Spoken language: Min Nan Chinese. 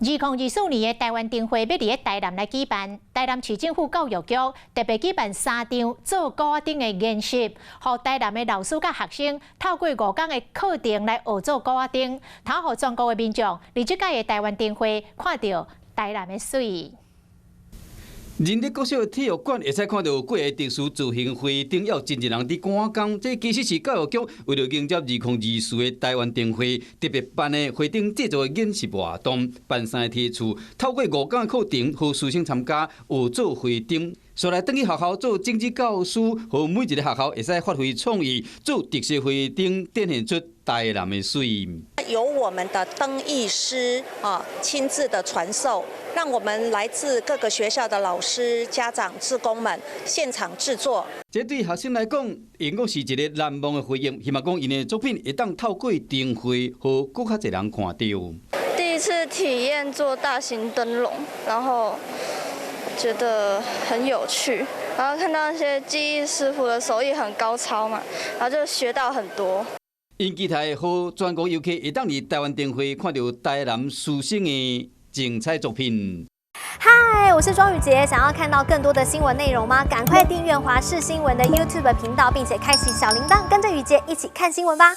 2024年的台灣燈會欲佇咧台南來舉辦，台南市政府教育局特別舉辦三場做鼓仔燈的研習，予台南的老師佮學生透過5工的課程來學做鼓仔燈，通予全國的民眾佇這屆的台灣燈會看著台南的媠。仁德國小體育館會使看著幾个特殊造型花燈，猶真濟人佇趕工。這其實是教育局為著迎接2024的台灣燈會，特別辦的花燈製作研習活動。辦三个梯次，透過五工的課程，予師生參加學做花燈。煞來轉去學校做種子教師，予每一个學校會使發揮創意，做特色花燈，展現出台南的媠。由我們的燈藝師啊親自的傳授，讓我們來自各個學校的老師、家長、志工們現場製作。這對學生來講，應該是一个難忘的回憶。希望講𪜶的作品會當透過燈會，予閣較濟人看著。第一次體驗做大型燈籠，然後覺得很有趣，然後看到那些技藝師傅的手藝很高超嘛，然後就學到很多。𪜶期待予全國遊客會當佇台灣燈會看著台南師生的精彩作品。嗨，我是莊宇傑，想要看到更多的新聞內容嗎？趕快訂閱華視新聞的 YouTube 頻道，並且開啟小鈴鐺，跟着宇傑一起看新聞吧。